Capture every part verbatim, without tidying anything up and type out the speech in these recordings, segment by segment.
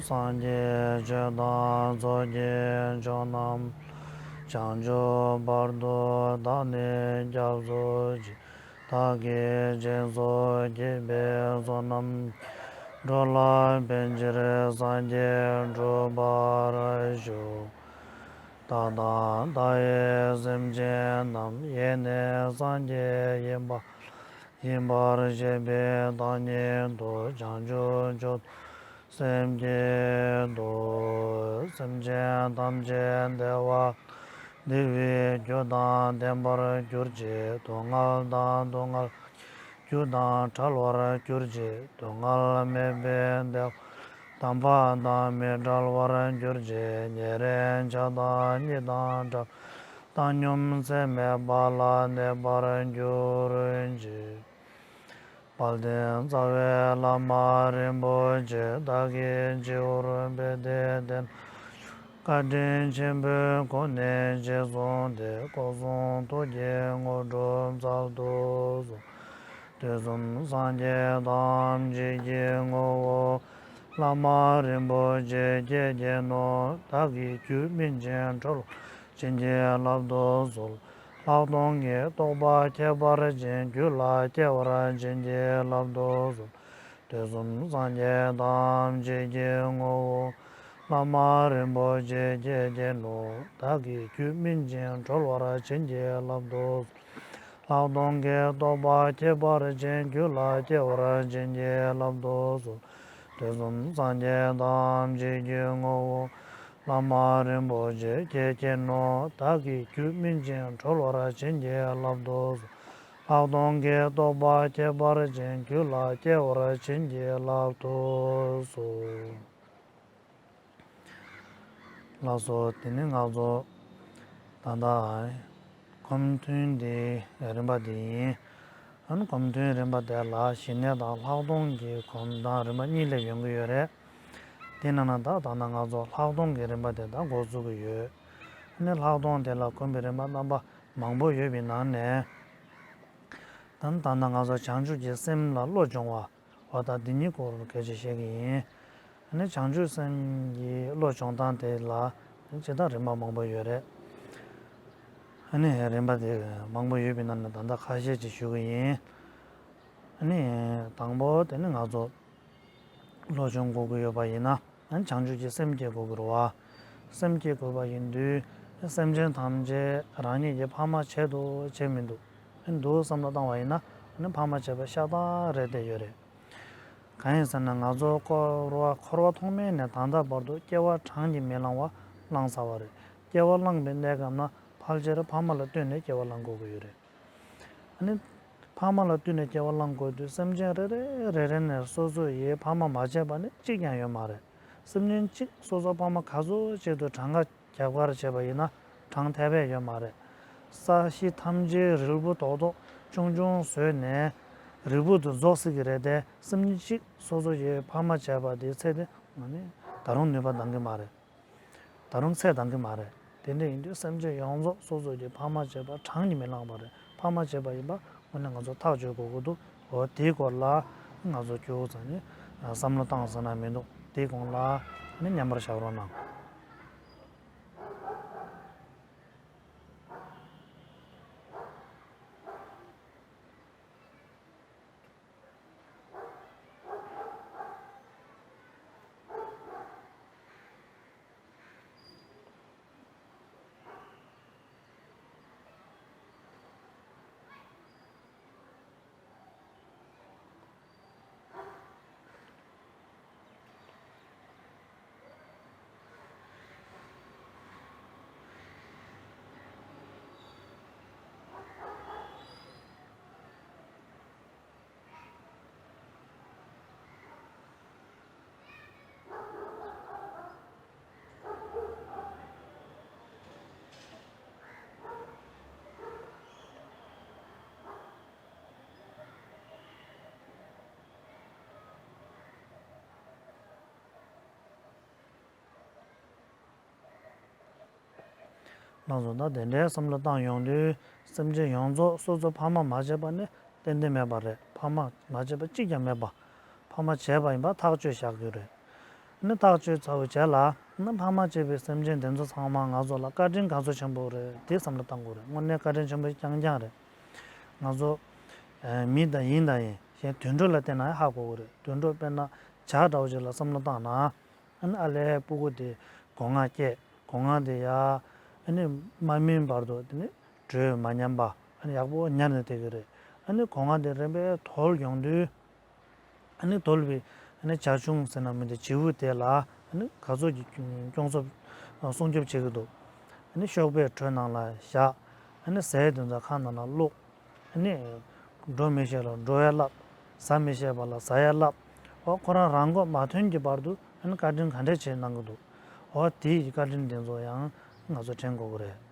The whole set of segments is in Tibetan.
སངས་རྒྱས་ཆོས་དང་ཚོགས་ཀྱི་མཆོག་རྣམས། བྱང་ཆུབ་བར་དུ་བདག་ནི་སྐྱབས་སུ་མཆི། བདག་གིས་སྦྱིན་སོགས་བགྱིས་པའི་བསོད་ནམས། འགྲོ་ལ་ཕན་ཕྱིར་སངས་རྒྱས་འགྲུབ་པར་ཤོག། བདག་དང་མཐའ་ཡས་སེམས་ཅན་རྣམས། ཡེ་ནས་སངས་རྒྱས་ཡིན་པ། ཡིན་པར་བཤད་པའི་བདག་ཉིད་དུ། བྱང་ཆུབ་མཆོག་ཏུ་སེམས་བསྐྱེད་དོ། སེམས་ཅན་ཐམས་ཅད་བདེ་བ་བདེ་བའི་རྒྱུ་དང་ལྡན་པར་གྱུར་ཅིག། སྡུག་བསྔལ་དང་སྡུག་བསྔལ་རྒྱུ་དང་བྲལ་བར་གྱུར་ཅིག། སྡུག་བསྔལ་མེད་པའི་བདེ་བ་དམ་པ་དང་མི་འབྲལ་བར་གྱུར་ཅིག། ཉེ་རིང་ཆགས་སྡང་གཉིས་དང་བྲལ། བཏང་སྙོམས་ཚད་མེད་པ་ལ་གནས་པར་གྱུར་ཅིག། དཔལ་ལྡན་རྩ་བའི་བླ་མ་རིན་པོ་ཆེ། བདག་གི་སྤྱི་བོར་བོད་དེ་དེ། བཀའ་དྲིན་ཆེན་པོའི་སྒོ་ནས་རྗེས་བཟུང་སྟེ། སྐུ་གསུང་ཐུགས་ཀྱི་དངོས་གྲུབ་སྩལ་དུ་གསོལ། དུས་གསུམ་སངས་རྒྱས་ཐམས་ཅད་ཀྱི་ངོ་བོ། བླ་མ་རིན་པོ་ཆེ་ཁྱེད་མཁྱེན་ནོ། བདག་གི་རྒྱུད་སྨིན་ཅིང་གྲོལ་བར་བྱིན་གྱིས་བརླབ་ཏུ་གསོལ། ལྷག་མཐོང་གི་རྟོགས་པ་ཁྱད་པར་ཅན་རྒྱུད་ལ་སྐྱེ་བར་བྱིན་གྱིས་བརླབ་ཏུ་གསོལ། དུས་གསུམ་སངས་རྒྱས་ཐམས་ཅད་ཀྱི་ངོ་བོ། བླ་མ་རིན་པོ་ཆེ་ཁྱེད་མཁྱེན་ནོ། བདག་གི་རྒྱུད་སྨིན་ཅིང་གྲོལ་བར་བྱིན་གྱིས་བརླབ་ཏུ་གསོལ། ལྷག་མཐོང་གི་རྟོགས་པ་ཁྱད་པར་ཅན་རྒྱུད་ལ་སྐྱེ་བར་བྱིན་གྱིས་བརླབ་ཏུ་གསོལ། དུས་གསུམ་སངས་རྒྱས་ཐམས་ཅད་ཀྱི་ངོ་བོ། བླ་མ་རིན་པོ་ཆེ་ཁྱེད་མཁྱེན་ནོ། བདག་གི་རྒྱུད་སྨིན་ཅིང་གྲོལ་བར་བྱིན་གྱིས་བརླབ་ཏུ་གསོལ། ལྷག་མཐོང་གི་རྟོགས་པ་ཁྱད་པར་ཅན་རྒྱུད་ལ་སྐྱེ་བར་བྱིན་གྱིས་བརླབ་ཏུ་གསོལ། ལགས་སོ། དེ་ནི་ང་ཚོ་ད་ལྟ་སྒོམ་ཐུན་འདི་རིམ་པ་འདི་ཡིན། ཨ་ནི་སྒོམ་ཐུན་རིམ་པ་དེ་ལ་ཞི་གནས་དང་ལྷག་མཐོང་གི་སྒོམ་སྟངས་རིམ་པ་གཉིས་སླེབས་ཡོང་གི་ཡོད་རེད། དེ་ནང་ན་ད་ད་ལྟ་ང་ཚོ་ལྷག་མཐོང་གི་རིམ་པ་དེ་ད་འགོ་ཚུགས་ཀྱི་ཡོད། ཨ་ནི་ལྷག་མཐོང་དེ་ལ་སྒོམ་པའི་རིམ་པ་རྣམ་པ་མང་པོ་ཡོད་པའི་ནང་ནས། ད་ད་ལྟ་ང་ཚོ་བྱང་ཆུབ་ཀྱི་སེམས་ལ་བློ་སྦྱོང་བ། འོ་ད་འདི་གཉིས་སྐོར་སྐད་ཆ་བཤད་ཀྱི་ཡིན། ཨ་ནི་བྱང་ཆུབ་སེམས་ཀྱི་བློ་སྦྱོང་སྟངས་དེ་ལ་ཇི་ལྟར་རིམ་པ་མང་པོ་ཡོད་རེད། ཨ་ནི་རིམ་པ་དེ་མང་པོ་ཡོད་པའི་ནང་ནས་ད་ལྟ་ཁ་ཤས་ཅིག་ཞུ་གི་ཡིན། ཨ་ནི་དང་པོ་དེ་ནི་ང་ཚོ་བློ་སྦྱོང་དགོས་ཀྱི་ཡོད་པ་ཡིན་ན། བྱང་ཆུབ་ཀྱི་སེམས་བསྐྱེད་དགོས་ཀྱི་རེད་བ། སེམས་བསྐྱེད་དགོས་པ་ཡིན་དུས། སེམས་ཅན་ཐམས་ཅད་རང་ཉིད་ཀྱི་ཕ་མ་བྱེད་དུ་བྱེད་མི་འདུག་འདུག་བསམ་བློ་བཏང་བ་ཡིན་ན། ཕ་མ་བྱེད་པ་ཤ་སྟག་རེད་བསྡད་ཡོད་རེད། གང་ཡིན་ཟེར་ན། ང་ཚོ་འཁོར་བ་འཁོར་བ་ཐོག་མེད་ནས་ད་ལྟ་བར་དུ་སྐྱེ་བ་གྲངས་ཀྱིས་མི་ལང་བ་བླངས་ཚར་བ་རེད། སྐྱེ་བ་བླངས་པའི་གནས་སྐབས་ན་ཕལ་ཆེར་ཕ་མ་ལ་ལྟོས་ནས་སྐྱེ་བ་བླང་དགོས་ཀྱི་ཡོད་རེད། ཨ་ནི། ཕ་མ་ལ་ལྟོས་ནས་སྐྱེ་བ་བླང་དགོས་དུས། སེམས་ཅན་རེ་རེ་རེ་རེ་ནས་སོ་སོ་ཡི་ཕ་མ་མ་བྱས་པ་ནི་གཅིག་ཀྱང་ཡོད་མ་རེད། སེམས་ཅན་གཅིག་སོ་སོ་ཕ་མ་ག་ཚོད་ཅིག་ཏུ་གྲངས་ཀ་རྒྱབ་ཁར་བྱས་པ་ཡིན་ན་གྲངས་ཐེབས་པས་ཡོད་མ་རེད། ས་གཞི་ཐམས་ཅད་རིལ་བུ་རྡོག་རྡོག་ཆུང་ཆུང་བཟོས་ནས་རིལ་བུ་དུ་རྫོགས་སྲིད་ཀྱི་རེད་དེ། སེམས་ཅན་གཅིག་སོ་སོ་ཡི་ཕ་མ་བྱས་པ་དེའི་ཚད་དེ་ང་ནི་ད་རུང་ནུས་པ་འདང་གི་མ་རེད། ད་རུང་ཚད་འདང་གི་མ་རེད། དེ་འདྲ་ཡིན་དུས་སེམས་ཅན་ཡོངས་རྫོགས་སོ་སོ་གི་ཕ་མ་བྱས་པ་གྲངས་ཀྱིས་མི་ལངས་པ་རེད། ཕ་མ་བྱས་པ་ཡིན་པ་དངོས་གནས་ང་ཚོ་ཐག་གཅོད་དགོས་ཀྱི་འདུག་འོ་དེའི་སྐོར་ལ་ང་ཚོ་ཁྱོད་ཚོ་ནི་བསམ་བློ་བཏང་ཟེར་ན་མི་འདུག་དེའི་གོང་ལ་ནི་མཉམ་པར་བཞག་རོགས་གནང་། ང་ཚོ་ད་དེ་འདྲའི་བསམ་བློ་བཏང་ཡོང་དུས་སེམས་ཅན་ཡོངས་རྫོགས་སོ་སོ་ཕ་མ་མ་བྱས་པ་ནི་ཏན་ཏན་མེད་པ་རེད། ཕ་མ་མ་བྱས་པ་གཅིག་ཀྱང་མེད་པ། ཕ་མ་བྱས་པ་ཡིན་པ་ཐག་གཅོད་བཞག་གི་རེད། ནི་ཐག་གཅོད་ཚར་བའི་རྗེས་ལ་ནི་ཕ་མ་བྱས་པའི་སེམས་ཅན་དེ་ཚོ་ཚང་མ་ང་ཚོ་ལ་བཀའ་དྲིན་ག་ཚོད་ཆེན་པོ་རེད་དེ་བསམ་བློ་བཏང་དགོས་རེད། དངོས་གནས་བཀའ་དྲིན་ཆེན་པོ་རྐྱང་རྐྱང་རེད། ང་ཚོ་མི་དང་ཡིན་དང་ཡིན་གཞན་དུད་འགྲོ་ལ་བལྟས་ན་ཧ་གོ་གི་རེད། དུད་འགྲོ་དཔེར་ན་བྱ་འདྲ་བོ་ཅིག་ལ་བསམ་བློ་བཏང་ན། ཨ་ནི་ཨ་ལས་སྤུ་གུ་དེ་སྒོ་ང་སྐྱེས། སྒོ་ང་དེ་ཡ་ཨ་ནི་མ་སྨིན་བར་དུ་དེ་ནི་དྲོད་མ་ཉམས་པ་ཨ་ནི་ཡག་པོ་ཉར་ནས་བསྡད་ཀྱི་རེད། ཨ་ནི་སྒོ་ང་དེ་རིམ་པས་དོལ་ཡོང་དུས་ཨ་ནི་དོལ་བའི་ཨ་ནི་བྱ་ཁྱུང་ཟེར་ན་མི་འདི་བྱིའུ་དེ་ལ་ཨ་ནི་ག་ཚོད་ཀྱི་སྐྱོང་གསོ་སྲུང་སྐྱོབ་བྱེད་ཀྱི་འདུག་ཨ་ནི་གཤོག་པའི་དྲོད་ནང་ལ་བཞག་ཨ་ནི་ཟས་དེ་ཚོ་ཁ་ནང་ལ་བླུགས། ཨ་ནི་འགྲོ་མི་ཤེས་ལ་འགྲོ་ཡ་བསླབ། ཟ་མི་ཤེས་པ་ལ་ཟ་ཡ་བསླབ། འོ་ཁོ་རང་རང་མགོ་མ་ཐོན་གྱི་བར་དུ་ཨ་ནི་བཀའ་དྲིན་ག་འདྲས་བྱེད་གནང་གི་འདུག་འོ་དེའི་བཀའ་དྲིན་དེ་ཚོ་ཡང་ང་ཚོ་དྲན་དགོས་ཀྱི་རེད།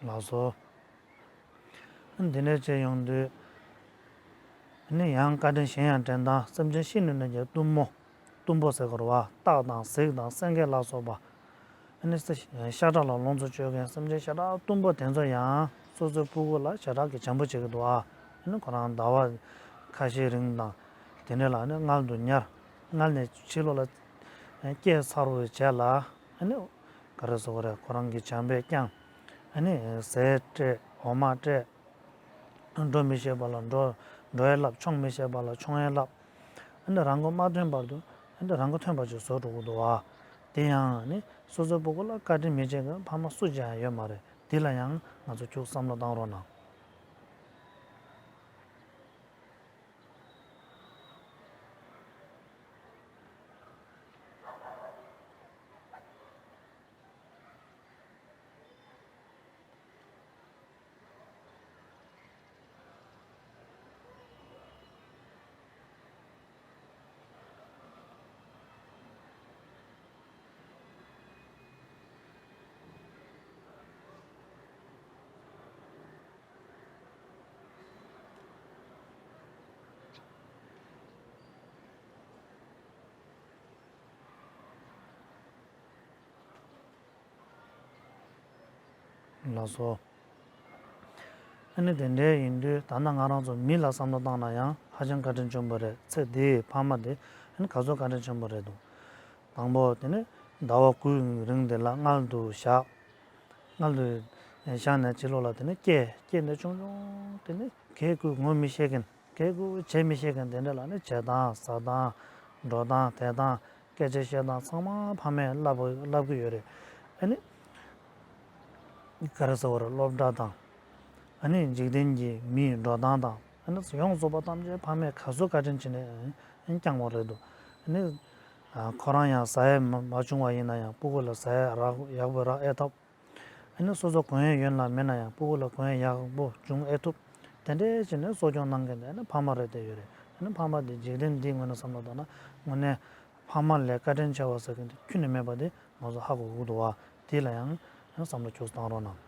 ལགས་སོ། འདི་འདྲ་བྱས་ཡོང་དུས། ནི་ཡང་བཀའ་དྲིན་གཞན་ཡང་དྲན་དང་སེམས་ཅན་ཤི་ནུས་ན་ཀྱང་གཏུམ་མོ། གཏུམ་པོ་ཟེར་དགོས་རེད་བ། སྟག་དང་གཟིག་དང་སེང་གེ་ལ་སོགས་པ། ནི་ཤ་ཁྲག་ལ་ལོངས་སུ་སྤྱོད་མཁན་སེམས་ཅན་ཤ་ཁྲག་གཏུམ་པོ་དེ་ཚོ་ཡང་སོ་སོའི་སྤུ་གུ་ལ་ཞེ་དྲག་གི་བྱམས་པོ་བྱེད་ཀྱི་འདུག་ཨ། ནི་ཁོ་རང་ཟླ་བ་ཁ་ཤས་རིང་དང་དེ་འདྲ་ལ་ནི་མངལ་དུ་ཉར། མངལ་ནས་ཕྱི་ལོགས་ལ་སྐྱེས་ཚར་བའི་རྗེས་ལ་ནི། ག་རེ་ཟེར་དགོས་རེད། ཁོ་རང་གི་བྱམས་པས་བསྐྱངས། ཨ་ནི་ཟས་སྤྲད། འོ་མ་སྤྲད། འགྲོ་མི་ཤེས་པ་ལ་འགྲོ་འགྲོ་ཡས་བསླབ། མཆོང་མི་ཤེས་པ་ལ་མཆོང་ཡས་བསླབ། ཨ་ནི་རང་མགོ་མ་ཐོན་བར་དུ་ཨ་ནི་རང་མགོ་ཐོན་པ་ཅིག་བཟོ་འགྲོ་གི་འདུག་བ། དེ་ཡང་ནི་སོ་སོའི་སྤུ་གུ་ལ་བཀའ་དྲིན་མི་ཆེ་མཁན་ཕ་མ་སུ་ཅིག་ཡང་ཡོད་མ་རེད། དེ་ལ་ཡང་ང་ཚོ་ཁྱུག་བསམ་བློ་བཏང་རོགས་གནང་། ལགས་སོ། ཨ་ནི་དེ་འདྲའི་ཡིན་དུས་ད་ལྟ་ང་རང་ཚོ་མི་ལ་བསམ་བློ་བཏང་ན་ཡང་ཧ་ཅང་བཀའ་དྲིན་ཆེན་པོ་རེད། ཚེ་འདིའི་ཕ་མ་དེ་ཨ་ནི་ག་ཚོད་བཀའ་དྲིན་ཆེན་པོ་རེད་འདུག་དང་པོ་དེ་ནི་ཟླ་བ་དགུའི་རིང་དེ་ལ་མངལ་དུ་བཞག་མངལ་དུ་བཞག་ནས་ཕྱི་ལོགས་ལ་དེ་ནི་སྐྱེས། སྐྱེས་ནས་ཆུང་ཆུང་དེ་ནི་གས་ཁུ་ངོ་མི་ཤེས་མཁན། གས་ཁུ་བྱེད་མི་ཤེས་མཁན་དེ་འདྲ་ལ་ནི་བྱེད་སྟངས་ཟ་སྟངས་འགྲོ་སྟངས་བསྡད་སྟངས་སྐད་ཆ་བཤད་སྟངས་ཚང་མ་ཕ་མས་བསླབ་བསླབ་ཀྱི་ཡོད་རེད། ཨ་ནི་ག་རེ་ཟེར་བ་རེད། སློབ་གྲྭ་དང་ཨ་ནི་འཇིག་རྟེན་གྱི་མིའི་འགྲོ་སྟངས་དང་ཨ་ནི་ཡོངས་རྫོགས་པ་ཐམས་ཅད་ཕ་མས་ག་ཚོད་བཀའ་དྲིན་བྱས་ནས་བསྐྱངས་པ་རེད་འདུག་ཨ་ནི་ཁོ་རང་ཡང་ཟ་ཡས་མ་མ་བྱུང་བ་ཡིན་ན་ཡང་སྤུ་གུ་ལ་ཟ་ཡས་རག་ཡག་པོ་རག་ཨེ་ཐུབ། ཨ་ནི་སོ་སོ་གོན་ཡས་ཡོད་ན་མེད་ན་ཡང་སྤུ་གུ་ལ་གོན་ཡས་ཡག་པོ་བྱུང་ཨེ་ཐུབ། དེ་འདྲའི་བྱས་ནས་གསོ་སྐྱོང་གནང་མཁན་དེ་ཨ་ནི་ཕ་མ་རེད་བསྡད་ཡོད་རེད། ཨ་ནི་ཕ་མ་དེ་འཇིག་རྟེན་འདིའི་ངོས་ནས་བསམ་བློ་བཏང་ན་དངོས་གནས་ཕ་མ་ལས་བཀའ་དྲིན་ཆེ་བ་ཟེར་མཁན་དེ་ཁྱོན་ནས་མེད་པ་དེ་ང་ཚོ་ཧ་གོ་གི་འདུག་བ། དེ་ལ་ཡང་ཨ་ནི་བསམ་བློ་ཁྱུག་ཙམ་བཏང་རོགས་གནང་།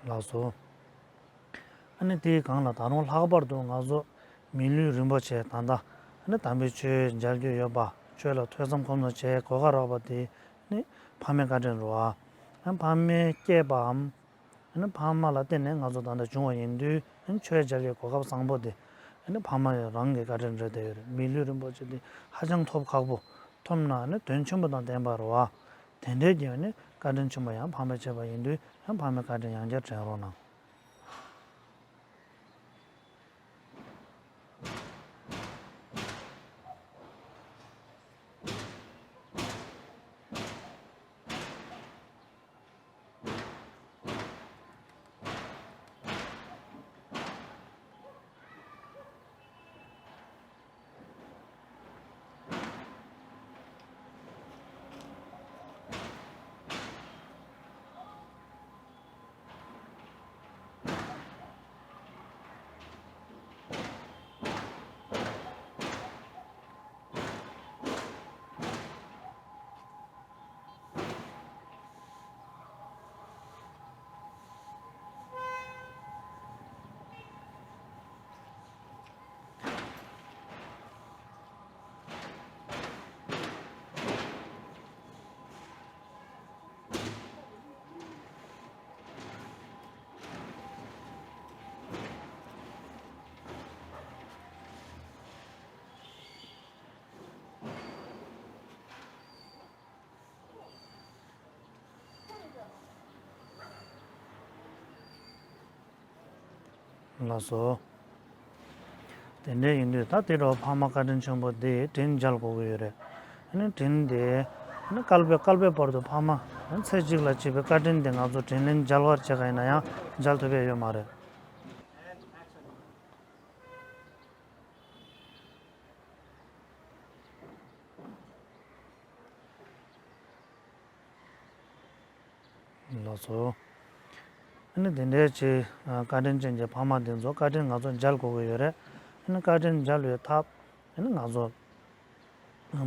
ལགས་སོ། ཨ་ནི་དེའི་སྒང་ལ་ད་རུང་ལྷག་པར་དུ་ང་ཚོ་མི་ལུས་རིན་པོ་ཆེ་ད་ལྟ་ཨ་ནི་དམ་པའི་ཆོས་མཇལ་རྒྱུ་ཡོད་པ། ཆོས་ལ་ཐོས་བསམ་སྒོམ་གསུམ་བྱེད་གོ་སྐབས་རག་པ་དེ་ནི་ཕ་མའི་བཀའ་དྲིན་རེད་བ། ཨ་ཕ་མའི་སྐྱེས་པའམ་ཨ་ནི་ཕ་མ་ལ་བརྟེན་ནས་ང་ཚོ་ད་ལྟ་བྱུང་བ་ཡིན་དུས་ཨ་ནི་ཆོས་མཇལ་རྒྱུའི་གོ་སྐབས་བཟང་པོ་དེ་ཨ་ནི་ཕ་མ་རང་གི་བཀའ་དྲིན་རེད་བསྡད་ཡོད་རེད། མི་ལུས་རིན་པོ་ཆེ་དེ་ཧ་ཅང་ཐོབ་ཁག་པོ། ཐོབ་ན་ནི་དོན་ཆེན་པོ་དང་ལྡན་པ་རེད་བ། དེ་འདྲའི་རྒྱུ་ནི་བཀའ་དྲིན་ཆེན་པོ་ཡང་ཕ་མས་བྱས་པ་ཡིན་དུས་ཡང་ཕ་མའི་བཀའ་དྲིན་ཡང་བསྐྱར་དྲན་རོགས་གནང་། ལགས་སོ། དེ་འདྲ་ཡིན་དུས་ད་དེ་འདྲ་བ་ཕ་མ་བཀའ་དྲིན་ཆེན་པོ་འདི་དྲིན་འཇལ་དགོས་ཀྱི་ཡོད་རེད། ཨ་ནི་དྲིན་དེ་ཨ་ནི་བསྐལ་པའི་བསྐལ་པའི་བར་དུ་ཕ་མ་ཚེ་གཅིག་ལ་བྱས་པའི་བཀའ་དྲིན་དེ་ང་ཚོ་དྲིན་ལན་འཇལ་བར་བྱེད་ག་ཡིན་ན་ཡང་འཇལ་ཐུབ་ཡ་ཡོད་མ་རེད། ལགས་སོ། ཨ་ནི་དེ་འདྲའི་ཆེ་བཀའ་དྲིན་ཅན་གྱི་ཕ་མ་དེ་ཚོ་བཀའ་དྲིན་ང་ཚོ་འཇལ་དགོས་ཀྱི་ཡོད་རེད། ཨ་ནི་བཀའ་དྲིན་འཇལ་བའི་ཐབས་ཨ་ནི་ང་ཚོ་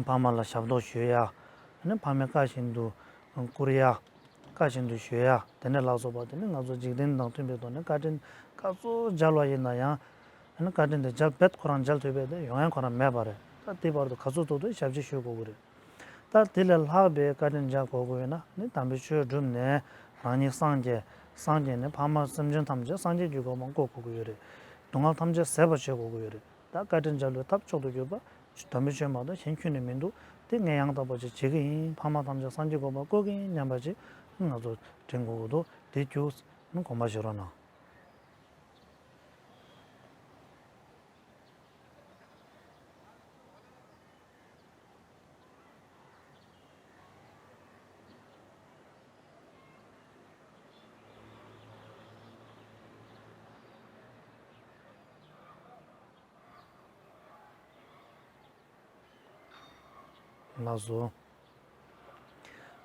ཕ་མ་ལ་ཞབས་ཏོག་ཞུ་ཡ། ཨ་ནི་ཕ་མའི་བཀའ་བཞིན་དུ་བཀུར་ཡ། བཀའ་བཞིན་དུ་ཞུ་ཡ། དེ་ནས་ལགས་སོ་པ་དེ་ནི་ང་ཚོ་འཇིག་རྟེན་དང་མཐུན་པའི་ཐོག་ནས་བཀའ་དྲིན་ག་ཚོད་འཇལ་བ་ཡིན་ན་ཡང་ཨ་ནི་བཀའ་དྲིན་དེ་འཇལ་རྦད་ཁོ་རང་འཇལ་ཐུབ་པ་དེ་ཡོང་ཡ་ཁོ་རང་མེད་པ་རེད། ད་དེ་བར་དུ་ག་ཚོད་ཐུབ་ཐུབ་ཞབས་ཕྱི་ཞུ་དགོས་ཀྱི་རེད། ད་དེ་ལས་ལྷག་པའི་བཀའ་དྲིན་འཇལ་དགོས་དགོས་ཡོད་ན་ནི་དམ་པའི་ཆོས་བསྒྲུབས་ནས་རང་ཉིད་སངས་རྒྱས། སངས་རྒྱས་ནས་ཕ་མ་སེམས་ཅན་ཐམས་ཅད་སངས་རྒྱས་ཀྱི་གོ་འཕང་བཀོད་དགོས་ཀྱི་ཡོད་རེད། སྡུག་བསྔལ་ཐམས་ཅད་ཟད་པར་བྱེད་དགོས་ཀྱི་ཡོད་རེད། ད་བཀའ་དྲིན་འཇལ་བའི་ཐབས་མཆོག་ཏུ་གྱུར་པ་དམ་པའི་ཆོས་མ་གཏོགས་གཞན་ཁྱོན་ནས་མི་འདུག་དེ་ངས་ཡང་དག་པ་ཅིག་བྱེད་ཀྱི་ཡིན། ཕ་མ་ཐམས་ཅད་སངས་རྒྱས་གོ་འཕང་བཀོད་ཀྱི་ཡིན་སྙམ་པ་ཅིག་ང་ཚོ་དྲན་དགོས་ཀྱི་འདུག་དེ་རྒྱུ་གོམས་པ་བྱེད་རོགས་གནང་། ལགས་སོ།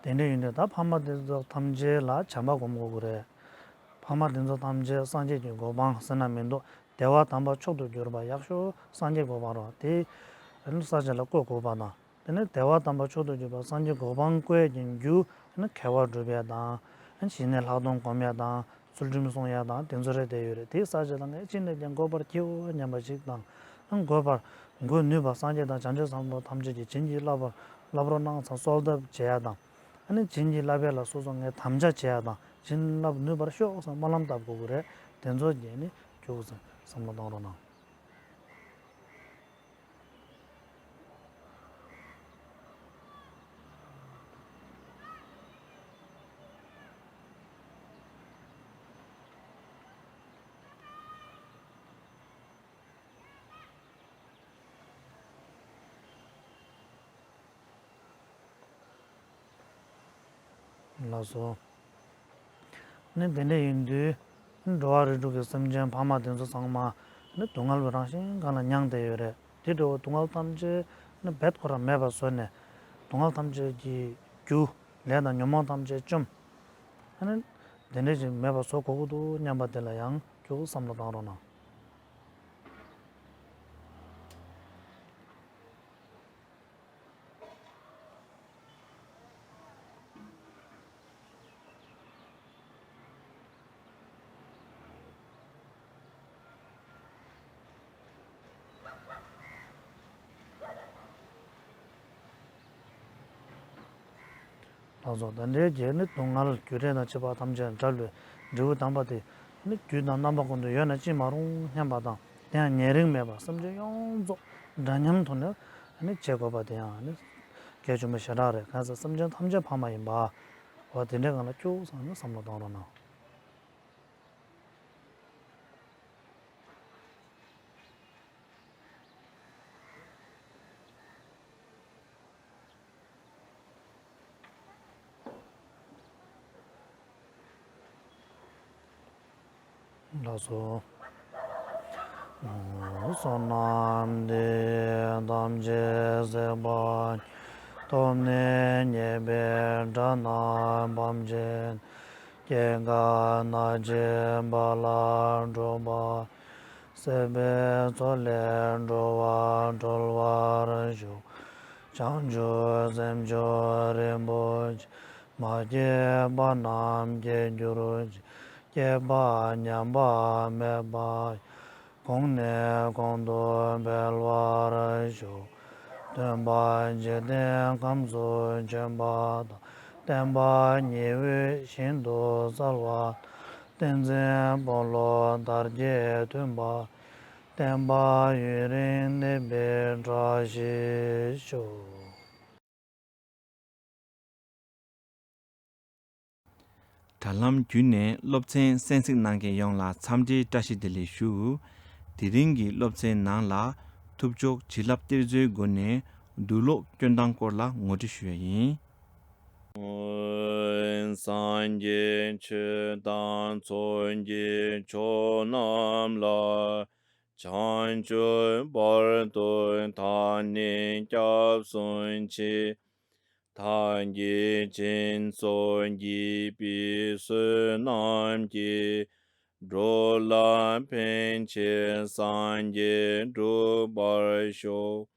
དེ་འདྲ་ཡིན་དུས་ད་ཕ་མ་དེ་ཚོ་ཐམས་ཅད་ལ་བྱམས་པ་སྒོམ་དགོས་ཀྱི་རེད། ཕ་མ་དེ་ཚོ་ཐམས་ཅད་སངས་རྒྱས་ཀྱི་གོ་འཕང་ཟེར་ན་མི་འདུག་བདེ་བ་དམ་པ་མཆོག་ཏུ་གྱུར་པ་ཡག་ཤོས་སངས་རྒྱས་གོ་འཕང་རེད་བ། དེ་ས་ཆ་ལ་བཀོད་དགོས་པ་དང་། དེ་ནས་བདེ་བ་དམ་པ་མཆོག་ཏུ་གྱུར་པ་སངས་རྒྱས་གོ་འཕང་བཀོད་ཀྱི་རྒྱུ་ནི་དགེ་བ་སྒྲུབ་ཡ་དང་། ཞི་གནས་ལྷག་མཐོང་སྒོམ་ཡ་དང་། ཚུལ་ཁྲིམས་སྲུང་ཡ་དང་དེ་ཚོ་རེད་བསྡད་ཡོད་རེད། དེའི་ས་ཆ་ལ་ངས་ཅི་ནས་ཀྱང་འགོད་པར་བགྱིའོ་སྙམ་པ་ཞིག་དང་། འགོད་པར་འགོད་ནུས་པ་སངས་རྒྱས་དང་བྱང་ཆུབ་སེམས་དཔའ་ཐམས་ཅད་ཀྱིས་བྱིན་གྱིས་བརླབས་པར་བརླབ་རོགས་གནང་ཙང་གསོལ་གདབ་བྱེད་ཡ་དང་། ཨ་ནི་བྱིན་གྱིས་བརླབས་ཡ་ལ་སོ་སོ་ངས་དམ་བཅའ་བྱེད་ཡ་དང་བྱིན་རླབས་ནུས་པར་ཤོག་ཙང་སྨོན་ལམ་བཏབ་དགོས་ཀྱི་རེད། དེ་ཚོ་རྒྱན་ནི་སྐྱོ་བོ་ཙང་བསམ་བློ་གཏོང་རོགས་གནང་། ལགས་སོ། ནི་དེ་འདྲ་ཡིན་དུས། འགྲོ་བ་རིགས་དྲུག་གི་སེམས་ཅན་ཕ་མ་དེ་ཚོ་ཚང་མ། ནི་སྡུག་བསྔལ་བའི་རང་བཞིན་སྒང་ལ་མྱངས་བསྡད་ཡོད་རེད། དེ་འདྲ་བོ་སྡུག་བསྔལ་ཐམས་ཅད་ནི་རྦད་ཁོ་རང་མེད་པ་བཟོས་ནས། སྡུག་བསྔལ་ཐམས་ཅད་ཀྱི་རྒྱུ། ལས་དང་ཉོན་མོངས་ཐམས་ཅད་བཅོམ། ཨ་ནི་དེ་འདྲ་ཞིག་མེད་པ་བཟོ་དགོས་ཀྱི་འདུག་སྙམ་པ་དེ་ལ་ཡང་ཁྱོད་བསམ་བློ་བཏང་རོགས་གནང་། ལགས་སོ། ད་ལྟའི་རྒྱལ་ནི་སྡུག་བསྔལ་རྒྱུ་འབྲས་དང་བཅས་པ་ཐམས་ཅད་བྲལ་བའི་འབྲས་བུ་དམ་པ་དེ་ནི་དུས་དང་རྣམ་པ་ཀུན་ཏུ་ཡོད་ན་ཅི་མ་རུང་སྙམ་པ་དང་། དེ་ཡང་ཉེ་རིང་མེད་པར་སེམས་ཅན་ཡོངས་རྫོགས་འདྲ་མཉམ་ཐོག་ནས་ནི་བྱེད་དགོས་པ་དེ་ཡང་ནི་ གལ་ཆེན་པོ་ཞེ་དྲག་རེད། གང་ཟེར་སེམས་ཅན་ཐམས་ཅད་ཕ་མ་ཡིན་པ། འོ་དེ་འདྲའི་སྒང་ལ་སྐྱོ་བོ་ཙམ་ཡང་བསམ་བློ་གཏོང་རོགས་གནང་། ལགས་སོ། བསོད་ནམས་འདི་ཡིས་ཐམས་ཅད་གཟིགས་པ་ཉིད། ཐོབ་ནས་ཉེས་པའི་དགྲ་རྣམས་ཕམ་བྱས་ནས། སྐྱེ་རྒ་ན་འཆིའི་རྦ་རླབས་འཁྲུགས་པ། སྲིད་པའི་མཚོ་ལས་འགྲོ་བ་སྒྲོལ་བར་ཤོག། བྱང་ཆུབ་སེམས་མཆོག་རིན་པོ་ཆེ། མ་སྐྱེས་པ་རྣམས་སྐྱེ་གྱུར་ཅིག། སྐྱེས་པ་ཉམས་པ་མེད་པ་ཡང་། གོང་ནས་གོང་དུ་འཕེལ་བར་ཤོག། སྟོན་པ་འཇིག་རྟེན་ཁམས་སུ་བྱོན་པ་དང་། བསྟན་པ་ཉི་འོད་བཞིན་དུ་གསལ་བ། བསྟན་འཛིན་དཔོན་སློབ་དར་རྒྱས་མཐུན་པ། བསྟན་པ་ཡུན་རིང་གནས་པའི་བཀྲ་ཤིས་ཤོག། དྲ་ལམ་བརྒྱུད་ནས་སློབ་ཚན་གསན་གཟིགས་གནང་མཁན་ཡོངས་ལ་འཚམས་འདྲིའི་བཀྲ་ཤིས་བདེ་ལེགས་ཞུ། དེ་རིང་གི་སློབ་ཚན་ནང་ལ་ཐུབ་མཆོག་བྱིན་རླབས་གཏེར་མཛོད་སྒོ་ནས་འདུག་ལོག་སྐྱོན་སྟངས་སྐོར་ལ་ངོ་སྤྲོད་ཞུ་ཡ་ཡིན། སངས་རྒྱས་ཆོས་དང་མཚོན་བྱེད་མཆོག་རྣམས་ལ། བྱང་ཆུབ་བར་དུ་བདག་ནི་སྐྱབས་སུ་མཆི། བདག་གིས་སྦྱིན་སོགས་བགྱིས་པའི་བསོད་ནམས་ཀྱིས། འགྲོ་ལ་ཕན་ཕྱིར་སངས་རྒྱས་འགྲུབ་པར་ཤོག།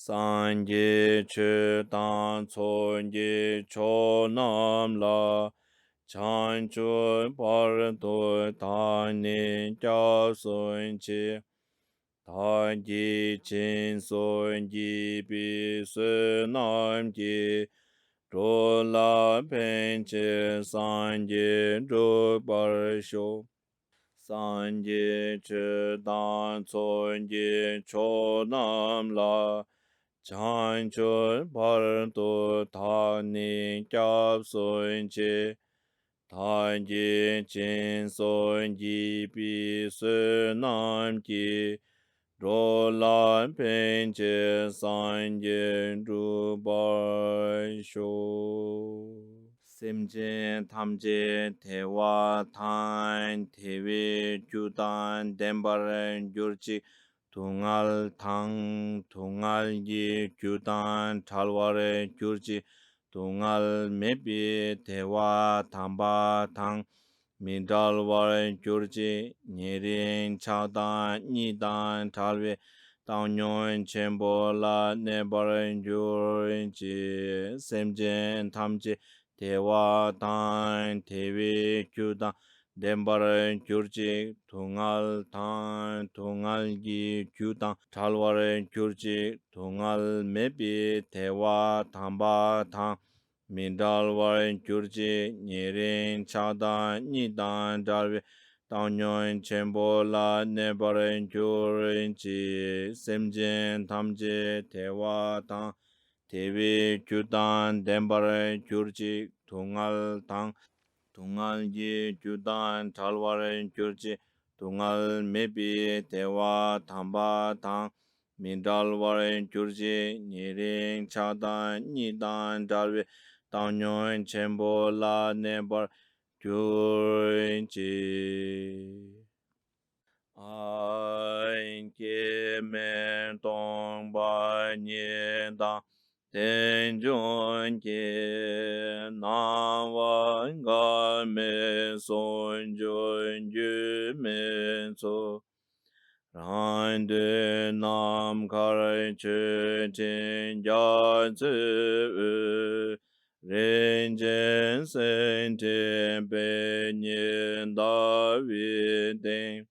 སངས་རྒྱས་ཆོས་དང་མཚོན་བྱེད་མཆོག་རྣམས་ལ། བྱང་ཆུབ་བར་དུ་བདག་ནི་སྐྱབས་སུ་མཆི། བདག་གིས་སྦྱིན་སོགས་བགྱིས་པའི་བསོད་ནམས་ཀྱིས། འགྲོ་ལ་ཕན་ཕྱིར་སངས་རྒྱས་འགྲུབ་པར་ཤོག། སངས་རྒྱས་ཆོས་དང་མཚོན་བྱེད་མཆོག་རྣམས་ལ། བྱང་ཆུབ་བར་དུ་བདག་ནི་སྐྱབས་སུ་མཆི། བདག་གིས་སྦྱིན་སོགས་བགྱིས་པའི་བསོད་ནམས་ཀྱིས། འགྲོ་ལ་ཕན་ཕྱིར་སངས་རྒྱས་འགྲུབ་པར་ཤོག། སེམས་ཅན་ཐམས་ཅད་བདེ་བ་དང་བདེ་བའི་རྒྱུ་དང་ལྡན་པར་གྱུར་ཅིག། སྡུག་བསྔལ་དང་སྡུག་བསྔལ་གྱི་རྒྱུ་དང་བྲལ་བར་གྱུར་ཅིག། སྡུག་བསྔལ་མེད་པའི་བདེ་བ་དམ་པ་དང་མི་འབྲལ་བར་གྱུར་ཅིག། ཉེ་རིང་ཆགས་སྡང་གཉིས་དང་བྲལ་བའི་བཏང་སྙོམས་ཆེན་པོ་ལ་གནས་པར་གྱུར་ཅིག། སེམས་ཅན་ཐམས་ཅད་བདེ་བ་དང་བདེ་བའི་རྒྱུ་དང་ལྡན་པར་གྱུར་ཅིག། སྡུག་བསྔལ་དང་སྡུག་བསྔལ་གྱི་རྒྱུ་དང་བྲལ་བར་གྱུར་ཅིག། སྡུག་བསྔལ་མེད་པའི་བདེ་བ་དམ་པ་དང་མི་འབྲལ་བར་གྱུར་ཅིག། ཉེ་རིང་ཆགས་སྡང་གཉིས་དང་བྲལ་བའི་བཏང་སྙོམས་ཆེན་པོ་ལ་གནས་པར་གྱུར་ཅིག། སེམས་ཅན་ཐམས་ཅད་བདེ་བ་དང་བདེ་བའི་རྒྱུ་དང་ལྡན་པར་གྱུར་ཅིག། སྡུག་བསྔལ་དང་སྡུག་བསྔལ་གྱི་རྒྱུ་དང་བྲལ་བར་གྱུར་ཅིག། སྡུག་བསྔལ་མེད་པའི་བདེ་བ་དམ་པ་དང་མི་འབྲལ་བར་གྱུར་ཅིག། ཉེ་རིང་ཆགས་སྡང་གཉིས་དང་བྲལ་བའི་བཏང་སྙོམས་ཆེན་པོ་ལ་གནས་པར་གྱུར་ཅིག། ཨ་སྐྱེ་མེད་སྟོང་པ་ཉིད་དང་རྟེན་འབྱུང་སྐྱེ། སྣང་བ་འགག་མེད་ཟུང་འཇུག་རྒྱུན་མི་འཆད། རང་དོན་ནམ་མཁར་ཆོས་ཁྲིམས་རྒྱ་མཚོའི་དབུས། རིན་ཆེན་སེང་ཕྲེང་པད་ཉི་ཟླ་བའི་སྟེང་།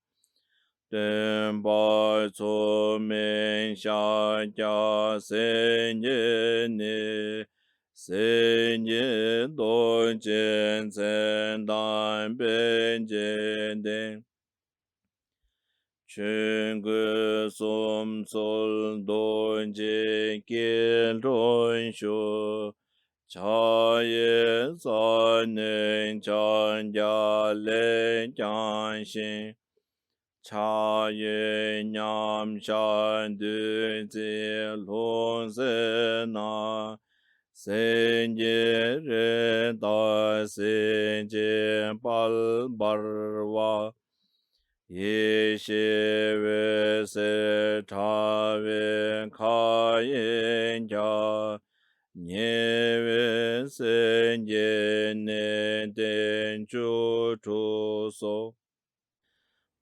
སྟོན་པ་མཚུངས་མེད་ཤཱཀྱ་སེང་གེ་ནི། སེང་གེ་རྡོ་རྗེ་མཚན་དང་དཔལ་གྱི་སྟེང་། ཆོས་སྐུ་གསུམ་ཚུལ་རྡོ་རྗེ་སྐྱིལ་ཀྲུང་བཞུགས། ཕྱག་གཡས་ས་གནོན་ཕྱག་རྒྱ་ལས་བརྐྱང་ཞིང་། ཕྱག་གཡོན་མཉམ་བཞག་བདུད་རྩིའི་ལྷུང་བཟེད་ནས། སེང་གེའི་རིགས་ལྟར་གཟི་བརྗིད་དཔལ་འབར་བ། ཡེ་ཤེས་འོད་ཟེར་དྲ་བའི་མཁའ་དབྱིངས་ཀྱང་། ཉེ་བའི་སེང་གེ་གནས་བརྟན་བཅུ་དྲུག་སོགས།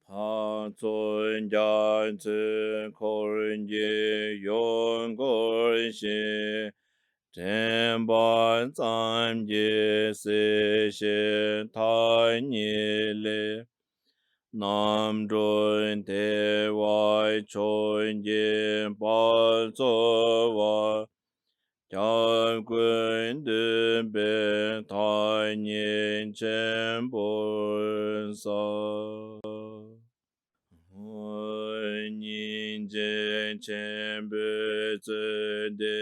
འཕགས་ཚོགས་རྒྱ་མཚོའི་འཁོར་གྱིས་ཡོངས་བསྐོར་ཞིང་། དྲན་པ་ཙམ་གྱིས་སྲིད་ཞིའི་མཐའ་གཉིས་ལས། རྣམ་གྲོལ་བདེ་བ་མཆོག་གི་དཔལ་རྫོགས་པ། སྐྱབས་ཀུན་འདུས་པའི་མཐའ་གཉིས་ཆེན་པོར་གསལ། སྙིང་རྗེ་ཆེན་པོས་གཙོས་ཏེ་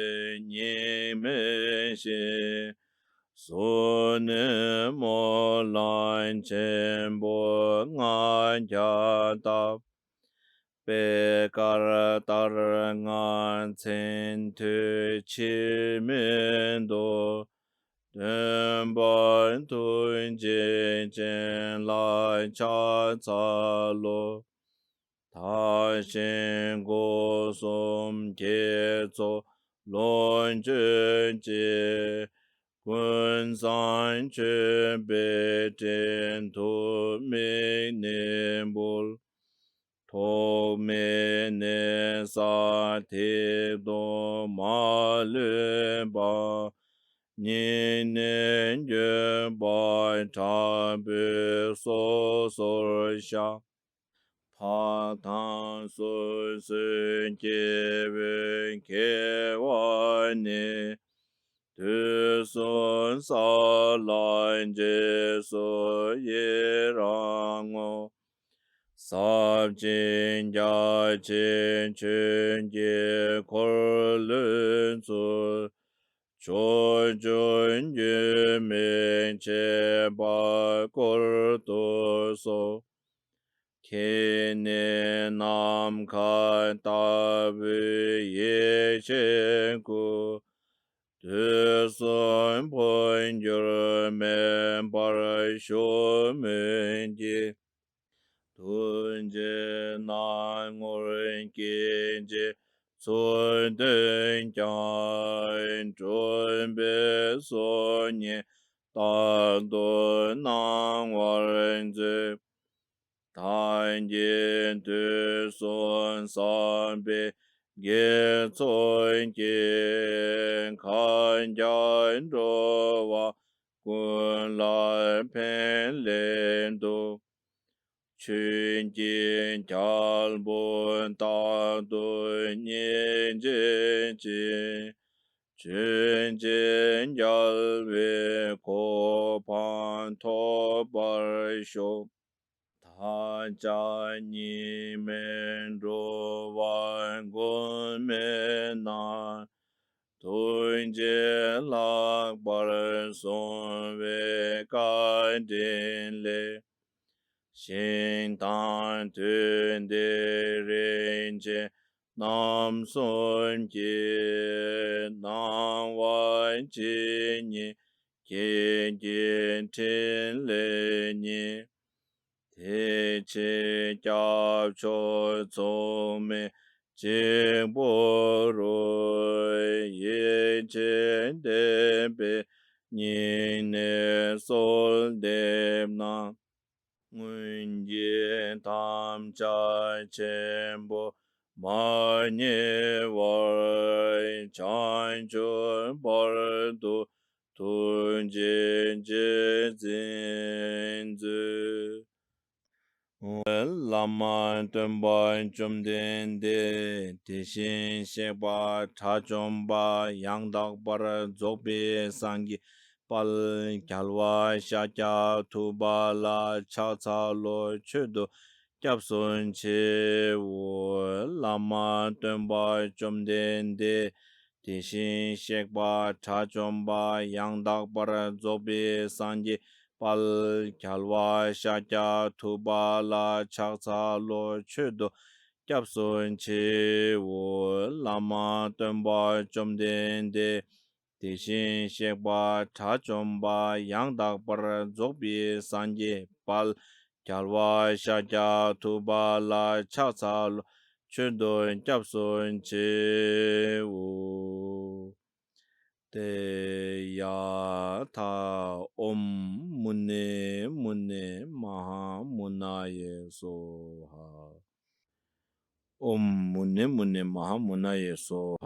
གཉིས་མེད་ཞི། གཟུགས་ནི་སྨོན་ལམ་ཆེན་པོ་ལྔ་བརྒྱ་བཏབ། པད་དཀར་ལྟར་ངང་མཚན་ཐོས་ཕྱིར་མི་ལྡོག། སྟོན་པ་ཐུགས་རྗེ་ཅན་ལ་ཕྱག་འཚལ་ལོ། དག་ཞིང་སྒོ་གསུམ་དགེ་ཚོགས་ལོངས་སྤྱོད་ཅིང་། ཀུན་བཟང་མཆོད་པའི་སྤྲིན་དུ་དམིགས་ནས་འབུལ། ཐོག་མེད་གནས་ས་ཐིག་ཏུ་མ་ལུས་པ། སྙིང་ནས་འགྱོད་པ་དྲག་པོས་སོ་སོར་བཤགས། འཕགས་དང་སོ་སོའི་སྐྱེ་བོའི་དགེ་བ་ནི། དུས་གསུམ་གསལ་ལ་རྗེས་སུ་ཡི་རང་ངོ་། ཟབ་ཅིང་རྒྱ་ཆེའི་ཆོས་ཀྱི་འཁོར་ལོའི་ཚུལ། ཕྱོགས་བཅུར་འགྱུར་མེད་ཁྱད་པར་བསྐོར་དུ་གསོལ། ཁྱེད་ནི་ནམ་མཁའ་ལྟ་བུའི་ཡེ་ཤེས་སྐུ། དུས་གསུམ་འཕོ་འགྱུར་མེད་པར་བཞུགས་མོད་ཀྱི། ཐུགས་རྗེའི་སྣང་ངོར་སྐད་ཅིག་ཚུར་སྟོན་ཀྱང་། སྤྲུལ་པའི་གཟུགས་བརྙན་རྟག་ཏུ་སྣང་བར་མཛོད། བདག་གིས་དུས་གསུམ་བསགས་པའི་དགེ་ཚོགས་ཀྱིས། གང་ཉིད་འགྲོ་བ་ཀུན་ལ་ཕན་སླད་དུ། ཆོས་ཀྱི་རྒྱལ་པོ་རྟག་ཏུ་མཉེས་བྱེད་ཅིང་། ཆོས་ཀྱི་རྒྱལ་བའི་གོ་འཕང་ཐོབ་པར་ཤོག། བདག་ཅག་གཉིས་མེད་འགྲོ་བ་མགོན་མེད་ན། ཐུགས་རྗེས་ལྷག་པར་བཟུང་བའི་བཀའ་དྲིན་ལས། ཞིང་དང་དུས་འདིར་རིན་ཆེན་རྣམ་གསུམ་གྱི། སྣང་བ་ཇི་སྙེད་ཁྱེད་ཀྱི་ཕྲིན་ལས་ཉིད། དེ་ཕྱིར་སྐྱབས་མཆོག་མཚུངས་མེད་གཅིག་པུ་རུ། ཡིད་ཆེས་དད་པས་སྙིང་ནས་གསོལ་འདེབས་ན། སྔོན་གྱི་དམ་བཅའ་ཆེན་པོ་མ་བསྙེལ་བར། བྱང་ཆུབ་བར་དུ་ཐུགས་རྗེས་རྗེས་འཛིན་མཛོད། བླ་མ་སྟོན་པ་བཅོམ་ལྡན་འདས། དེ་བཞིན་གཤེགས་པ་དགྲ་བཅོམ་པ་ཡང་དག་པར་རྫོགས་པའི་སངས་རྒྱས་དཔལ་རྒྱལ་བ་ཤཱཀྱ་ཐུབ་པ་ལ་ཕྱག་འཚལ་ལོ། མཆོད་དོ། སྐྱབས་སུ་མཆིའོ། བླ་མ་སྟོན་པ་བཅོམ་ལྡན་འདས། དེ་བཞིན་གཤེགས་པ་དགྲ་བཅོམ་པ་ཡང་དག་པར་རྫོགས་པའི་སངས་རྒྱས་དཔལ་རྒྱལ་བ་ཤཱཀྱ་ཐུབ་པ་ལ་ཕྱག་འཚལ་ལོ། མཆོད་དོ། སྐྱབས་སུ་མཆིའོ། བླ་མ་སྟོན་པ་བཅོམ་ལྡན་འདས། དེ་བཞིན་གཤེགས་པ་དགྲ་བཅོམ་པ་ཡང་དག་པར་རྫོགས་པའི་སངས་རྒྱས་དཔལ་རྒྱལ་བ་ཤཱཀྱ་ཐུབ་པ་ལ་ཕྱག་འཚལ་ལོ། མཆོད་དོ། སྐྱབས་སུ་མཆིའོ། ཏདྱ་ཐཱ། ཨོཾ་མུ་ནེ་མུ་ནེ་མ་ཧཱ་མུ་ན་ཡེ་སྭཱ་ཧཱ། ཨོཾ་མུ་ནེ་མུ་ནེ་མ་ཧཱ་མུ་ན་ཡེ་སྭཱ་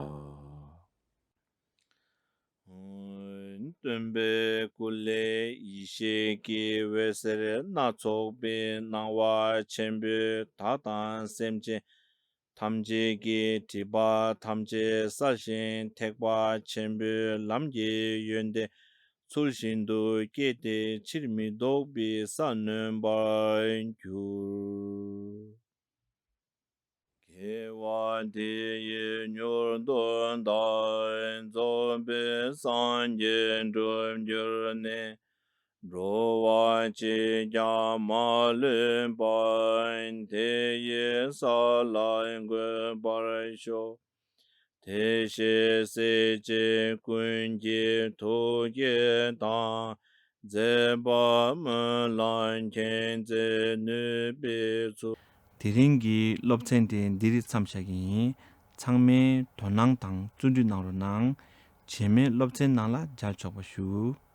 ཧཱ། སྟོན་པའི་སྐུ་ལས་ཡེ་ཤེས་ཀྱི་འོད་ཟེར་སྣ་ཚོགས་པའི་སྣང་བ་ཆེན་པོས་བདག་དང་སེམས་ཅན་ཐམས་ཅད་ཀྱི་སྒྲིབ་པ་ཐམས་ཅད་བསལ་ཞིང་ཐེག་པ་ཆེན་པོའི་ལམ་གྱི་ཡོན་ཏན་ཚུལ་བཞིན་དུ་སྐྱེས་ཏེ་ཕྱིར་མི་ལྡོག་པའི་ས་ནོན་པར་འགྱུར། དགེ་བ་འདི་ཡིས་མྱུར་དུ་བདག་རྫོགས་པའི་སངས་རྒྱས་འགྲུབ་གྱུར་ནས། འགྲོ་བ་གཅིག་ཀྱང་མ་ལུས་པ། དེ་ཡི་ས་ལ་འགོད་པར་ཤོག། དེ་བཞིན་སྲས་བཅས་ཀུན་གྱི་ཐུགས་བསྐྱེད་དང་། མཛད་པ་སྨོན་ལམ་མཁྱེན་བརྩེ་ནུས་པའི་ཚུལ། དེ་རིང་གི་སློབ་ཚན་དེ་འདིར་མཚམས་བཞག་གི་ཡིན། ཚང་མས་དོ་སྣང་དང་བརྩོན་འགྲུས་གནང་རོགས་གནང་། རྗེས་མའི་སློབ་ཚན་ནང་ལ་མཇལ་ཆོག་པ་ཞུ།